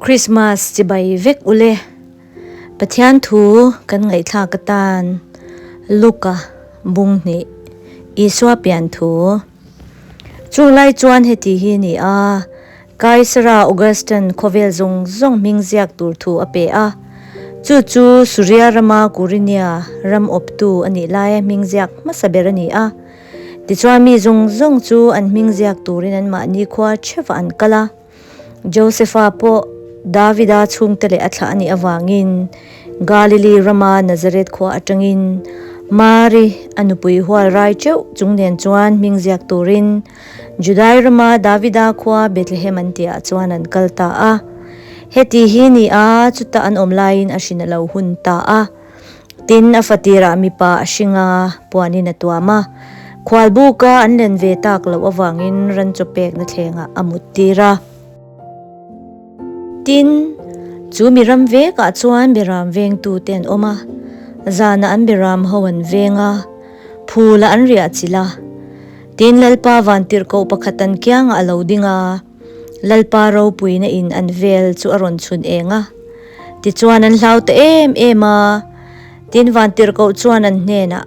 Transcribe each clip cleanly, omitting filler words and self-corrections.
Christmas chibai vek ule. Pathian thu kan ngaihthlak atan Luka bung hnih Isua pian thu. Chung lai chuan heti hi ni a, Kaisara Augustan khawvel zawng zawng hming ziak tur thu a pe a. Chu chu Suria rama Kurinia ram awptu a nih laia hming ziak hmasa ber a ni a. Tichuan mi zawng zawng chu an hming ziak turin anmahni khua theuhah an kal a. Josefa pawh Davida chhungte leh a thlah a nih avangin Galili rama Nazareth khua atangin Mari a nupui hual rai teuh chung nen chuan hming ziak turin Judai rama Davida khua Bethlehem an tihah chuan an kal ta a. Heti hi ni a, chuta an awm laiin a hrin a lo hun ta a. Tin, a fatirah mipa a hring a, puanin a tuam a. Khualbuka an len ve tak loh avangin ran chaw pekna thlengah a mut tir a. Tin, chu mi ram vekah chuan beram vengtute an awm a, zanah an beram ho an veng a, phulah an riah chilh a. Tin, Lalpa vantirhkoh pakhat an kiangah a lo ding a, Lalpa ropuina in an vel chu a rawn chhun eng a. Tichuan an hlau ta em em a, tin vantirhkoh chuan an hnenah,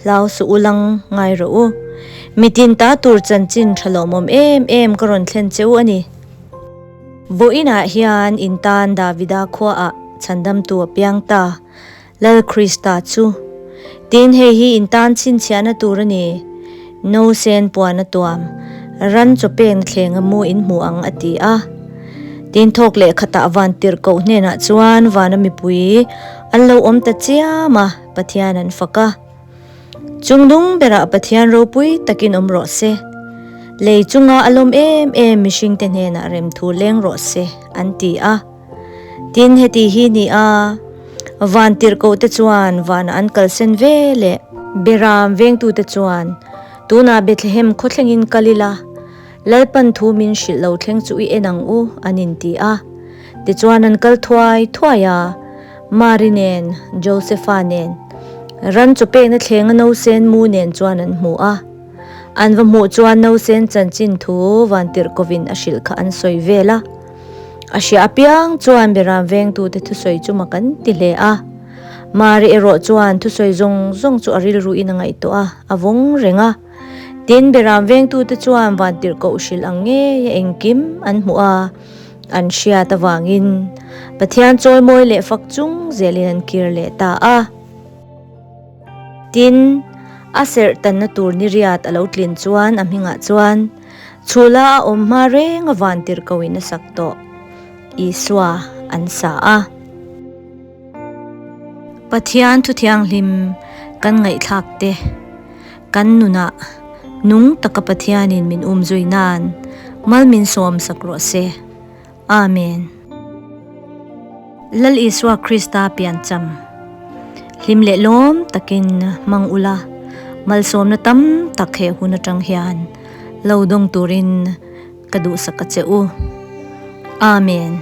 Hlau suh u lang ngai rawh u. Mitin ta tur chanchin tha lawmawm em em ka rawn thlen che u a ni. Vawiinah hian in tan Davida khuaah chhandamtu a piang ta, Lal Krista chu. Tin hei hi in tan chhinchhiahna tur a ni. No sen puan a tuam, ran chaw peng thleng a mu in hmu ang a ti a. Tin thawk leh khatah van tirhkoh hnenah chuan vana mipui an lo awm ta chiam a, Pathian an fak a. Chung dung berah Pathian ropui takin awm rawh se. Lei chunga a lawm em em mihringte hnenah remthu leng rawh se an ti a. Tin, heti hi ni a, van tirhkohte chuan vanah an kalsen ve leh. Beram vengtute chuan, Tunah Bethlehem khawthlengin kal ila, Lalpan thu min hrilh lo thleng chu i en ang u, an inti a. Tichuan an kal thuai thuai a, Mari nen, Josefa nen, ran chaw pekna thlenga nausen mu nen chuan an hmu a. An va hmuh chuan nausen chanchin thu van tirhkovin a hrilh kha an sawi vel a. A hria apiang chuan Beram vengtute thusawi chu mak an ti hle a. Mari erawh chuan thusawi zawng zawng chu a rilruin a ngaihtuah a, a vawng reng a. Tin, Beram vengtute chuan vantirhkoh hrilh ang ngei a engkim an hmuh a, an hriat avangin Pathian chawimawi leh fak chung zelin an kir leh ta a. Tin, a serh tanna tur ni riat a lo tlin chuan a hmingah chuan, Chhula a awm hma reng a vantirhkohin a sak tawh, Isua an sa a. Pathian thu thianghlim kan ngaihthlak te, kan nunah nung taka Pathianin min umzui nan mal min sawm sak rawh se. Amen. Lal Isua Krista piancham hlim leh lawm takin hmang ula, malsawmna tam tak he hun atang hian lo dawng turin ka duhsak a che u. Amen.